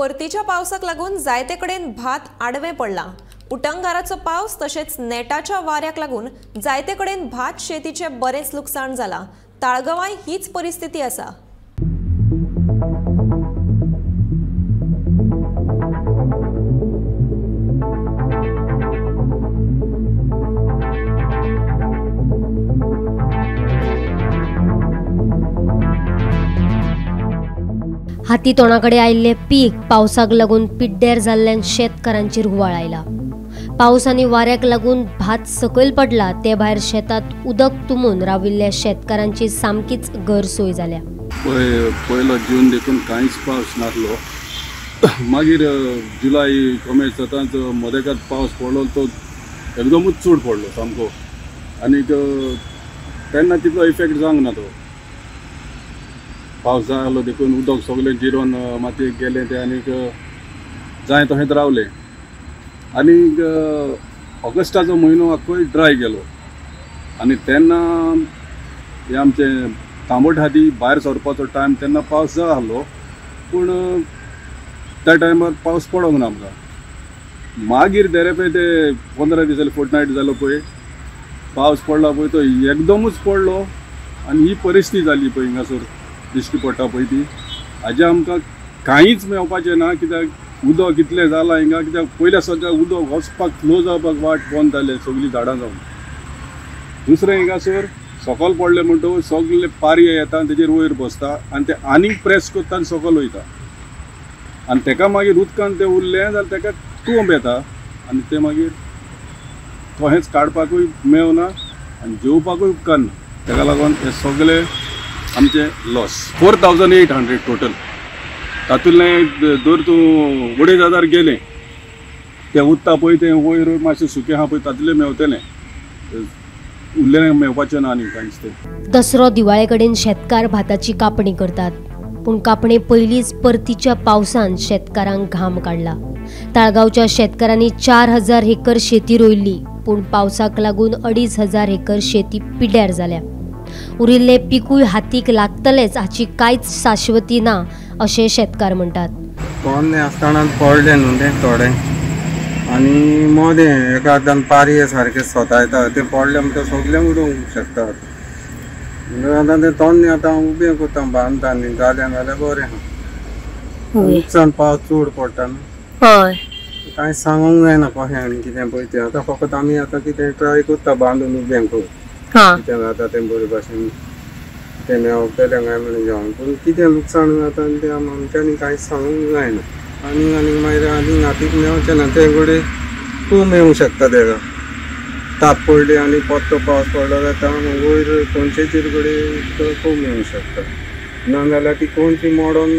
परतीच्या पावसाक लागून जायते कडेन भात आडवें पडलां। उटंगाराचो पावस तशेंच नेटाच्या वाऱ्याक लागून जायते कडेन भात शेतीचें बरेंच लुकसाण जालां। ताळगांवांय हीच परिस्थिती आसा। हाती तोंडाकडे आयिल्लें पीक पावसाक लागून पिड्ड्यार जाल्ल्यान शेतकारांचेर हुंवाळ आयला। पावस आनी वाऱ्याक लागून भात सकयल पडला, ते भायर शेतात उदक तुंबून राविल्ल्या शेतकारांची सामकीच गैरसोय जाल्या। पयलो जून देखून कांयच पावस नासलो, मागीर जुलय कमेस जाताच मदेकात पावस पडलो, तो एकदमूच चड पडलो सामको, आनी तेन्ना तितलो इफेक्ट जावंक ना। तो पावस जाय आसलो देखून उदक सगळें जिरोन मातयेक गेलें तें, आनीक जाय तशेंच रावलें। आनीक ऑगस्टाचो म्हयनो आख्खोय ड्राय गेलो, आनी तेन्ना हें आमचें तांबट हाती भायर सरपाचो टायम, तेन्ना पावस जाय आसलो, पूण त्या टायमार पावस पडोंक ना आमकां। मागीर देरे पळय ते 15 दीस जाले, फोर्टनायट जालो पळय पावस पडला पळय, तो एकदमूच पडलो आनी ही परिस्थिती जाली पळय हिंगासर दिश्टी पडटा पळय ती। हाजें आमकां कांयच मेळपाचें ना, कित्याक उदक इतलें जालां हिंगा, कित्याक पयल्या सद्या उदक वचपाक फ्लो जावपाक वाट बंद जाले सगळीं झाडां जावन। दुसरें हिंगासर सकयल पडलें म्हणटकूच सगळे पारये येता आनी तेजेर वयर बसता आनी ते आनीक प्रेस करता आनी सकयल वयता, आनी तेका मागीर उदकान तें उरलें जाल्यार तेका कोंब येता आनी तें मागीर तशेंच काडपाकूय मेळना आनी जेवपाकूय उपकारना। तेका लागून हे सगळे आमचे लॉस 4800 टोटल। तातूंतलें दर तूं 2500 गेलें, तें उदता पळय तें वयर मातशें सुकें आहा पळय तातूंतलें मेवतलें, उरलें मेवपाचें ना आनी कांयच तें। दसरो दिवाळे कडेन शेतकार भाताची कापणी करतात, पूण कापणे पयलींच परतीच्या पावसान शेतकारांक घाम काडला। ताळगांवच्या शेतकारांनी 4000 हेकर शेती रोयल्ली, पूण पावसाक लागून 2500 हेकर शेती पिड्ड्यार जाल्या। उरिल्लें पिकूय हातीक लागतलेंच हाची कांयच शाश्वती ना अशें शेतकार म्हणटात। पोन्नें आसतना पडलें न्हू तें थोडें, आनी मदें एका अर्दान पारये सारकें सोतायता तें पडलें म्हणटकच सगळें उडोवंक शकता। म्हणटकच आतां तें तोन्नें आतां उबें करता बांदता न्ही, जालें जाल्यार बरें आहा। लुकसाण पावस चड पडटा न्हू, हय कांय सांगूंक जायना कशें आनी कितें पळय तें। आतां फकत आमी आतां कितें ट्राय करता बांदून उबें करूं, कितें जाता तें बरे भाशेन तें मेवतलें काय म्हणून जेवण, पूण कितें लुकसाण जाता आनी तें आमच्यांनी कांय सांगूंक जायना। आनी आनी मागीर आनी हातीक मेवचें ना, तें घडये तूं मेळूंक शकता तेका। ताप पडली आनी परतो पावस पडलो जाल्यार वयर कोनशेचेर घडये कोंब मेळूंक शकता, ना जाल्यार ती कोनशी मोडोन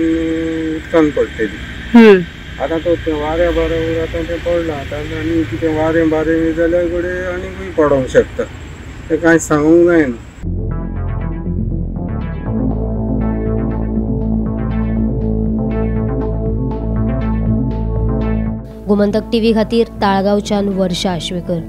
उदकान पडटली। आतां तो वाऱ्या बरोबर आतां तें पडलां, आतां आनी कितें वारें बारें जाल्यार घडये आनीकूय पडोंक शकता, तें कांय सांगूंक जायना। गोमंतक टीव्ही खातीर ताळगांवच्यान वर्षा आश्वेकर।